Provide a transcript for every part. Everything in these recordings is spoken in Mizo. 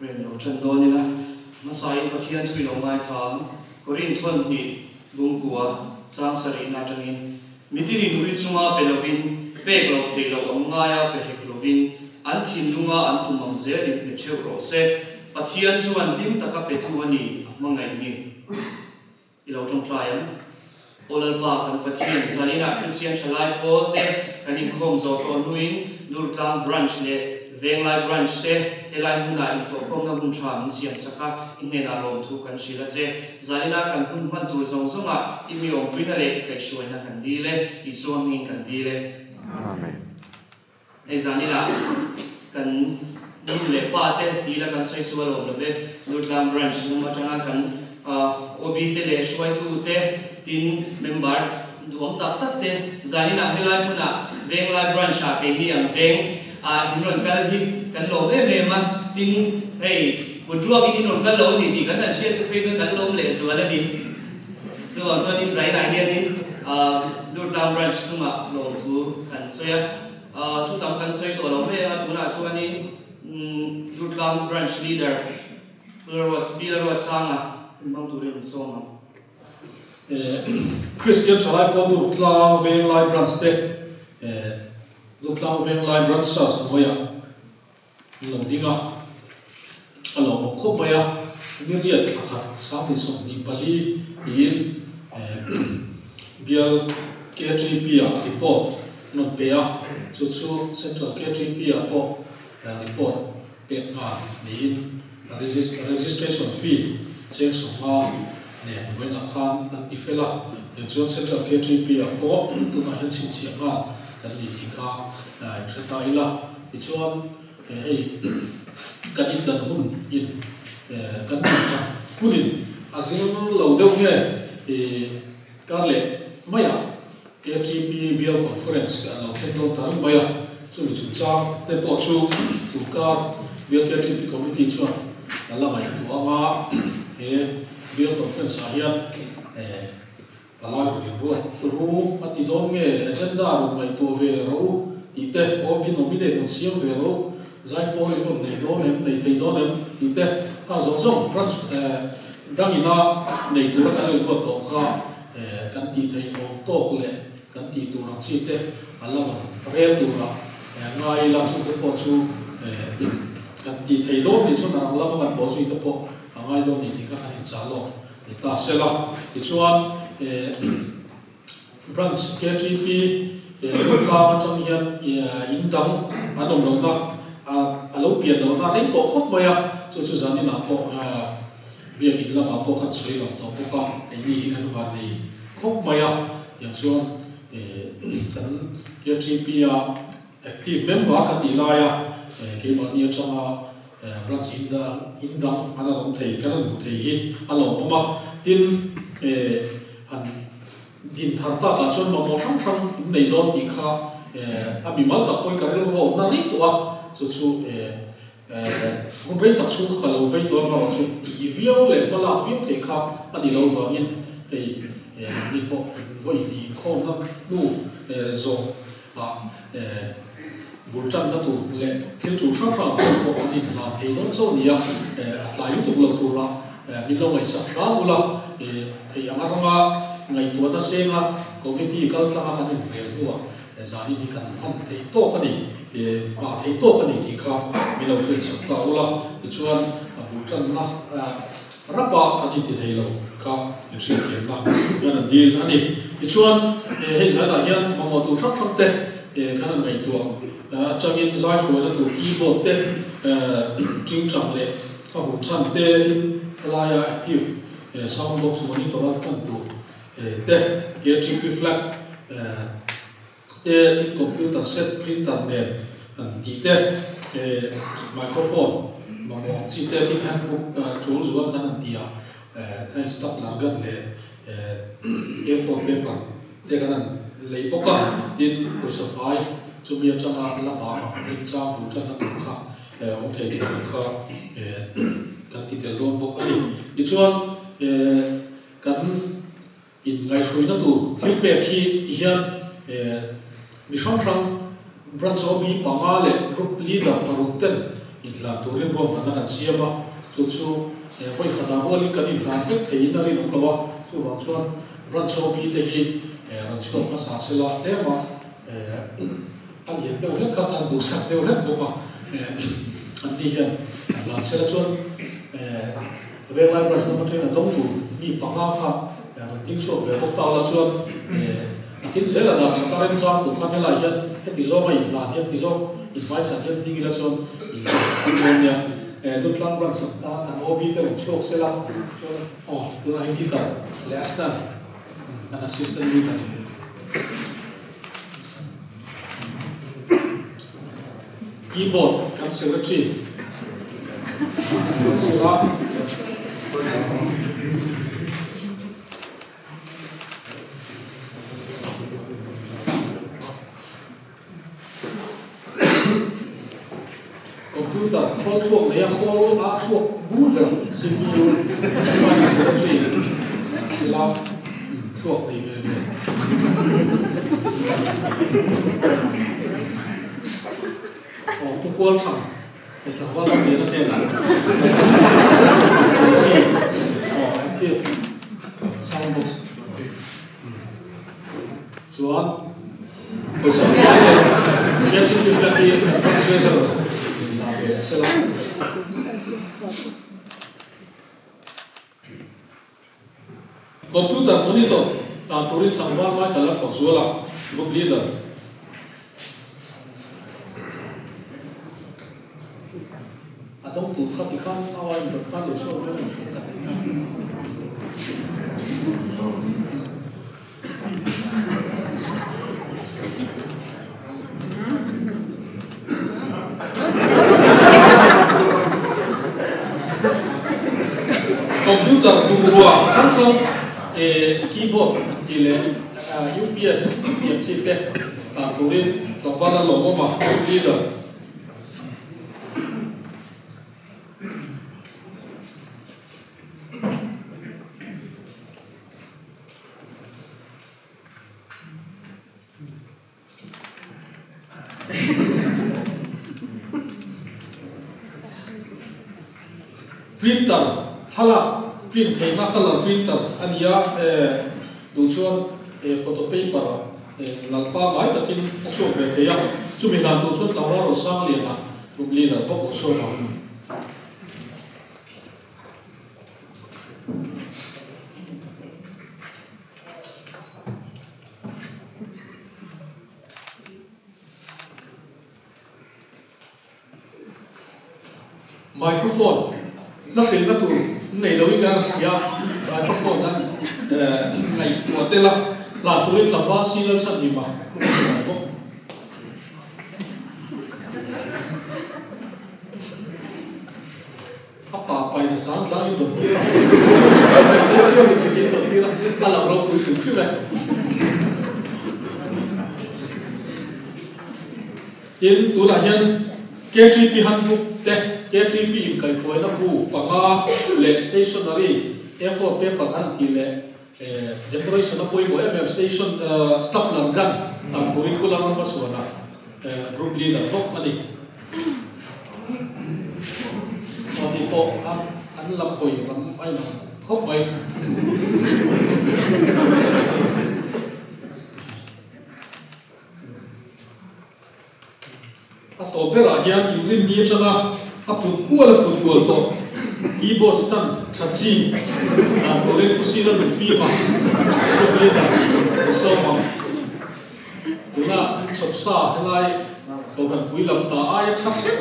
Rem lo ṭan dawn ila, hmasain Pathian thu i lo ngaithla ang. Korinth thawn hnih bungkua chang sarihna aṭangin, Mitinin ui chunga pe lovin, pek loh theih loh ang ngaia pe hek lovin, an thinlunga an tum ang zelin pe ṭheuh rawh se. Pathian chuan hlim taka petu a ni, a hmangaih ni. I lo ṭawngṭai ang. Aw Lalpa, kan Pathian, zaninah Kristian ṭhalai pawl te kan inkhawm zawh tawh hnuin Durtlang Branch leh Venglai Branch te helai hmunah intawhkhawmna hun ṭha min siam sak a, i hnenah lawmthu kan hrilh a che. Zaninah kan hun hman tur zawng zawngah i mi awmpuina leh i kaihhruaina kan dil e, Isua hmingin kan dil e. Amen. Hei zaninah kan nu leh pa te tila kan sawi sual awm lo ve, Durtlang Branch lam atanga kan OB te leh hruaitu te tin member duhawm tak tak te zaninah helai hmunah Venglai Branch ah keini ang veng ah in rawn kal hi kan lawm em em a, tin hei kut ruakin in rawn kal lo a ni tih kan han hriat te phei chuan kan lawm leh zual a ni. Chuvang chuanin zainah hianin Durtlang Branch chungah lawmthu kan sawi a. Thu tam kan sawi tawh lo mai a, tunah chuanin Durtlang Branch Leader Bill Ruatsanga inhmang turin min sawm ang. Kristian Thalai Pawl Durtlang Venglai Branch te Durtlang Venglai Branch Church hnuaiah an lo ding a, a lawmawm khawp mai a, ni riat thla khat 2024 tiin bial KTP ah report an rawn pe a, chu chu Central KTP ah pawh report pek nghal niin registration fee cheng 50 nen vawiinah khan an ti fel a, tichuan Central KTP ah pawh tunah hian chhinchhiah nghal kan ni tih kha inhre ta ila. Tichuan, hei kan indan hun in kan indan hunin a zir lo deuh nge kar leh maiah KTP Bial Conference an lo thleng dawn ta reng mai a, chumi chungchang te pawh chu tunkar Bial KTP Committee chuan a la ngaihtuah anga he Bial Conference ah hian Palai rawn inruat ru a ti dawn nge agenda rawn ngaihtuah ve rawh u tih te, OB nominate rawn siam ve rawh u, zaipawl in rawn nei dawn em, nei thei dawn em tih te kha zawng zawng branch dangina nei tura kan inruat tawh kha kan tih theih awm tawk leh kan tih tur ang chi te a la rawn rel tura ngai ila chungte pawh chu kan tih thei dawn nih chuan a rang lama kan bawh zui te pawh a ngai dawn ni tih kha kan inchah lawk. Ni ta se la, tichuan Branch KTP Lungtlang atang hian in dang an awm lohna a lo pian lohna reng tawh khawp mai a, chu chu zaninah pawh biakin lamah pawh kan sawi lang tawh bawk a, keini hi kan van nei khawp mai a, tiang chuan kan KTP a Active member kan nih laia keimahni atanga branch in dang in dang an an awm thei kan an hmu thei hi a lawmawm a, tin han din thar takah chuan mamawh hrang hrang in nei dawn tih kha a mimal tak pawhin ka rilru a awmna reng tawh a, chu chu hun rei tak chhung kha ka lo vei tawh a, amaherawhchu tih viau leh hma lak viau theih kha a ni lo vangin hei mahni pawh vawi hnih inkhawmna hnu zawh Ah eh bul tanna tur leh thil tul hrang hrang ang pawh an inhlan thei dawn chauh a ni a, eh a tlai lutuk lo tura eh min lo ngaihsak hram ula eh theih anga ranga ngaihtuahna senga committee kaltlanga kan inrel hnuah zanin hi kan hman theih tawk a ni, hma theih tawk a ni tih kha min lo hriatsak ta ula. Tichuan a bul tanna rapa kan inti thei lo kha inhriatthiamna hian an dil a ni. Tichuan hei zanah hian mamawh tur hrang hrang te kan han ngaihtuah atangin zai hruaina tur keyboard te tingtang leh a hun chhan te tin helaia active sound box monitor a hman tur te KTP flag te tin computer set printer nen an tih te microphone mamawh ang chi te tin handbook tul zual kan han tih a hei stapler gun leh A4 paper te kan han lei bawk a tin pawisa fai chumi atanga la bang ang remchang bul tanna tur kha awm thei tur ang kha kan ti tel dawn bawk a ni. Tichuan kan inngaihhruaina tur thil pek hi ti hian mi hrang hrang branch OB panga leh group leader paruk ten inhlan turin ruahmanna kan siam a, chu chu vawi khatah rualin kan inhlan vek theiin a rinawm lo a, chuvang chuan branch OB te hi rawn chhuak hmasa sela tlem a. A lian deuh hlek kha an duhsak deuh hlek bawk a, an ni hian an lan sela chuan Venglai Branch lam atangin a dawng tur mi panga kha rawn ding chhuak ve bawk ta la chuan a thil zel a dah that a remchang tur khan helaiah hian heti zawnga inhlan hian ti zawng inhmaichhan hian ding ila chuan inhlan that dawn nia. Dutlang Branch lam tan an OB te rawn chhuak sela chuan aw tunah hian guitar leh a stand an assistant leader in. Keyboard kan secretary sila. Computer khawl thluak nei a khawl a thluak bur ber CPU secretary sila. Thluak nei ve ve. Aw pu kual thang he tlangval ram lian a hnenah chi aw active sound box chuan pawisa fai leh catching team te hi kan ram treasurer in la ve a sela. Computer monitor dan turin tlangval Michael a fak zual a, group leader. A dawng tur kha tikhan au a inpawt khan leh chhuak vel a ni hriat a. Computer bungrua hrang hrang keyboard an tih leh UPS tih ang chi te dan turin tlangval a lawmawm a, group leader. Printer, thlalak print theihna colour printer a ni a, duh chuan photo paper ah nalh pangngai takin a chhuak ve thei a, chumi hlan tur chuan tlangval Rosangliana group leader bawk a chhuak ang. Microphone la hrilhna tur nei loin kan rawn hria a, microphone an ngaihtuah tel a, hlan turin tlangval Sinal Chhanhima hun a hre bawk. A pa pain a zang zang in dawn tir a, hmeichhia chhia mit mit in dawn tir a, a lang ropui hrim hrim e. Tin, tunah hian KTP handbook te, KTP inkaihhruaina bu panga leh stationery A4 paper an tih leh decoration a pawimawh em em station stapler gun dan turin Kula Rama chuan a group leader bawk a ni. Aw tih pawh an lam hawi lam a inang. khawp mai. A tawp berah hian inrinni atanga a put kual a put kual tawh keyboard stand tha chi dan turin Pu Sila Lungfima Khawvela an sawm ang. Tuna chhawp sa helai Kohhran pui lam ta aia tha hrep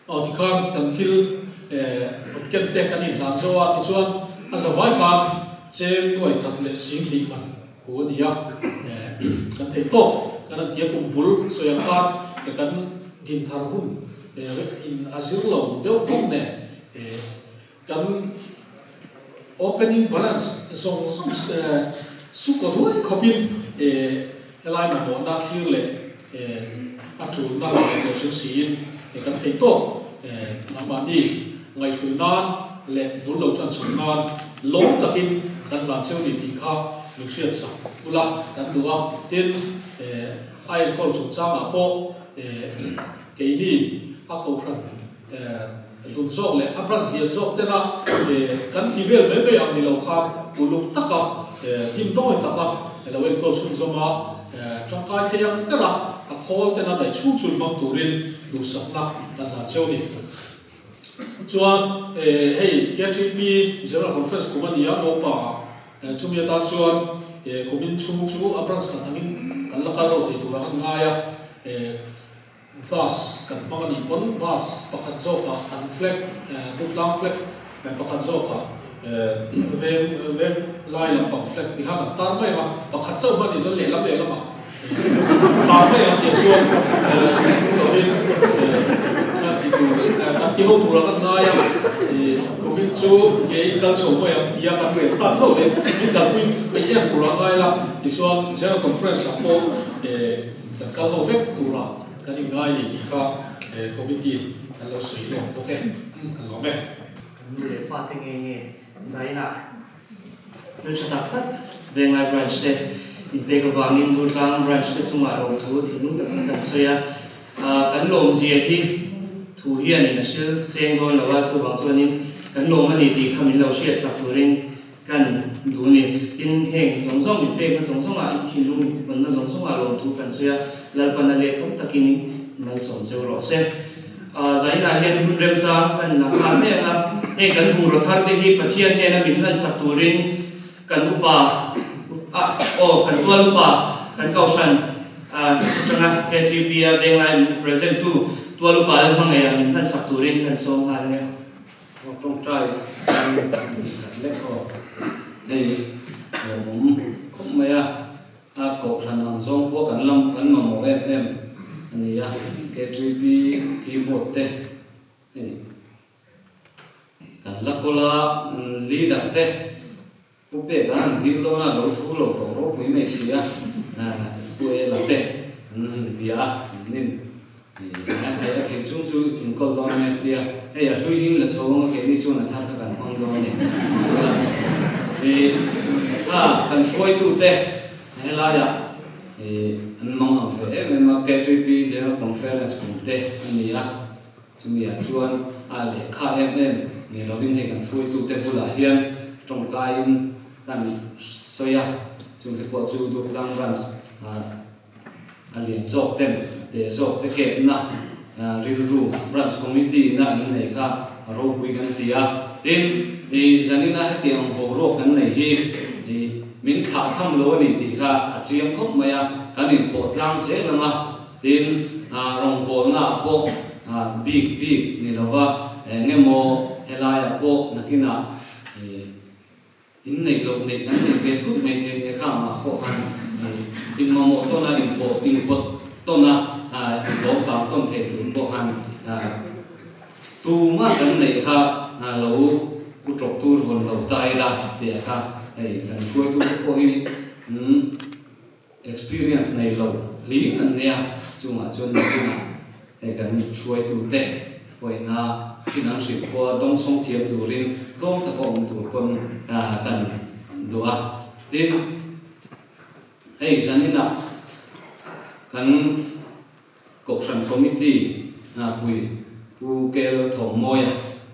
Aw tikhan kan thil ken te kan inhlan zo a, tichuan a zavai khan cheng nuai khat leh sing hnih man hu a ni a, kan thei tawk kan han tia kum bul sawi ang khan kan din thar hun in a zir lo deuh bawk nen Kan opening balance zawng zawng suk aw ruai khawpin helai mamawhna thlir leh a tulna ngaihtuah chung siin kan theih tawk nangmahni ngaihhluih nan leh bul lo tan chhun nan lawm takin kan hlan cheu ni tih kha min hriatsak ula kan duh a. Tin, a enkawl chungchangah pawh keini a kohhran Hlun zawk leh a branch lian zawk tena kan ti vel mai mai ang ni lo khan uluk taka team tawi taka lo enkawl chhunzawm a, tangkai thei ang ber a, a khawl tena daih chhung chhun hmang turin duhsakna kan hlan cheu ni. Chuan hei KTP General Conference kum a ni a, Ngopa chumi atan chuan kumin chhung chu a branch khat angin kan la kal lo thei turah kan ngai a. Bus kan hmang a nih pawn bus pakhat zawkah an flag, Butlang flag pakhat zawkah veng veng lai lampang flag ti khan an tar mai ang a, pakhat chauh hman nih chuan lehlam lehlamah tar mai ang tih chuan lovin kan ti tur kan ti ho turah kan ngai a, kumin chu ke in kal chho mai ang tia kan rel tak hlauh leh min kalpui peih em turah ngai la tichuan General Conference ah pawh Kan kal ho vek tura kan inngai ni tih kha committee kan lo sawi lawk bawk e, kan lawm e. Kan nu leh pa te nge nge zainah thil tha tak tak Venglai Branch te inpek avangin Durtlang Branch te chungah lawmthu thinlung takin kan sawi a, kan lawmzia hi thu hianin a hril cheng dawn lo a, chuvang chuanin kan lawm a ni tih kha min lo hriatsak turin Kan duh ni. Tin, heng zawng zawng min pekna zawng zawngah in thinlung min hawnna zawng zawngah lawmthu kan sawi a, Lalpana leh tam takin malsawm cheu rawh se. Zainah hian hun remchang kan la nghal mai ang a, heng kan bungraw thar te hi Pathian hnena min hlansak turin kan upa, aw, kan tual upa, kan kohhran atanga KTP-a venglai min present tu tual upa Lalhmangaiha min hlansak turin kan sawm nghal ania. Aw tawngtai an khat lek aw hei lawmawm khawp mai a, a kohhran ang zawng pawh kan lam kan mamawh em em a ni a, KTP keyboard te hei kan la kawl a leader te Pu Pek a an dil dawn a lo thu lo tawh ropui mai si a, Pu Ela te an han bia a, an nin hei a thei chung chu inkawl dawn ania tia, hei a hlui hing la chho ang a keini chuan a thar kha kan hmang dawn a ni. Chuan kha kan hruaitu te helaiah an mang ang ve em em a, KTP General Conference kum te a ni a, Chumiah chuan a lehkha em em ni lovin hei kan hruaitute bulah hian tawngkaiin kan sawi a, chungte pawh chu Durtlang Branch a lian zawk ten a te zawk te kepna rilru Branch Committee ina an nei kha a ropui kan ti a. Tin, i zanina hetiang boruak kan nei hi i min thlahthlam lo a ni tih kha a chiang khawp mai a, kan inpawh tlang zel ang a. Tin, rawngbawlnaah pawh bik bik ni lova eng emaw helaiah pawh nakinah inneih loh neih kan nei ve thut mai thei nia kha amah pawh khan inmamawh tawn a, inpawh inpawt tawn a, inlawm kang tawn thei tur pawh khan tumah kan neih kha lo u tawp tur vawn lo ta ila tih kha hei kan hruaitute pawh hi Experience nei lo hlim an nia, chungah chuan nakinah hei kan hruaitute pawina thin an hrilh khua dawngsawng thiam turin tlawm taka awm tur pawn kan duh a. Tin, hei zaninah kan. Kohhran Committee pui Pu Kel Thawmmawia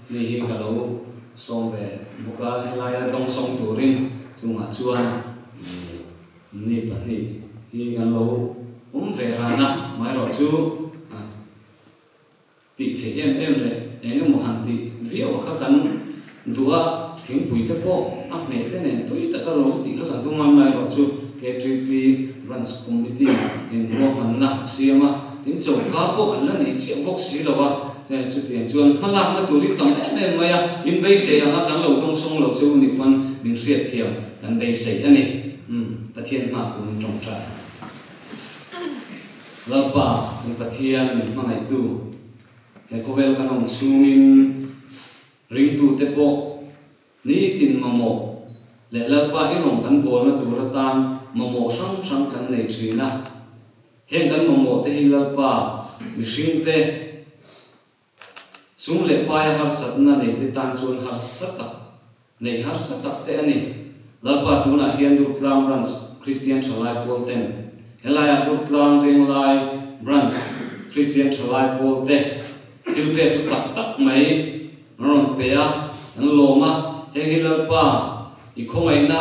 ni hi ka lo sawm ve bawk a, helaia dawngsawng turin chungah chuan ni pahnih hi kan lo awm ve ran a, amaherawh chu tih theih em em leh eng emaw han tih viau a kha kan duh a, thingpui te pawh a hmeh te nen tui taka lo tih kha kan tum a, amaherawh chu KTP Branch Committee in ruahmanna a siam a, tin choka pawh an la nei chiah bawk si lo a, chutiang chuan hmalakna tur hi tam em em mai a, in beisei anga kan lo dawngsawng lo che u nih pawn min hriatthiam kan beisei a ni. Umm Pathian hma kun tawngtai. Lalpa, kan Pathian min hmangaihtu, he khawvel kan awm chhungin ringtute pawh nitin mamawh leh Lalpa i rawn kan bawlna tur atan mamawh hrang hrang kan nei thin a. Heng kan mamawh te hi Lalpa mihringte sum leh paia harsatna neite tan chuan harsa tak, neih harsa tak te a ni. Lalpa tunah hian Durtlang Branch Kristian Thalai Pawl ten helaiah Durtlang Venglai Branch Kristian Thalai Pawl te thil pek chu tak tak mai an rawn pe a, an lawm a, heng hi Lalpa i khawngaihna,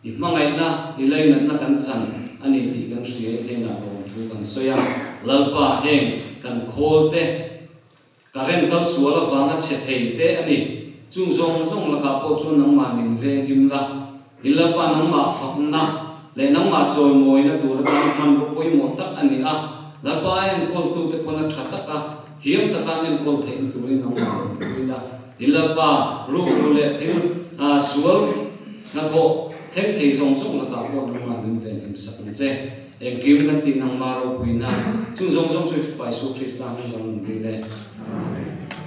i hmangaihna, i lainatna kan chan a ni tih kan hria i hnenah lawmthu kan sawi a, Lalpa heng kan khawl te Current kal sual avanga chhe thei te a ni. Chung zawng zawng lakah pawh chuan nangmah min veng him la. I Lalpa nangmah fakna leh nangmah chawimawina tur atan hmanraw pawimawh tak a ni a. Lalpa a enkawltute pawn a tha taka thiam taka an enkawl theihna turin nangmah min pui la. I Lalpa rukru leh thil sual hnathawh thleng thei zawng zawng lakah pawh nangmah min ven him sak ang che. Engkim kan tih nangmah ropuina chung zawng zawng chu i Fapa Isua Krista hming kan rawn dil e. Amen.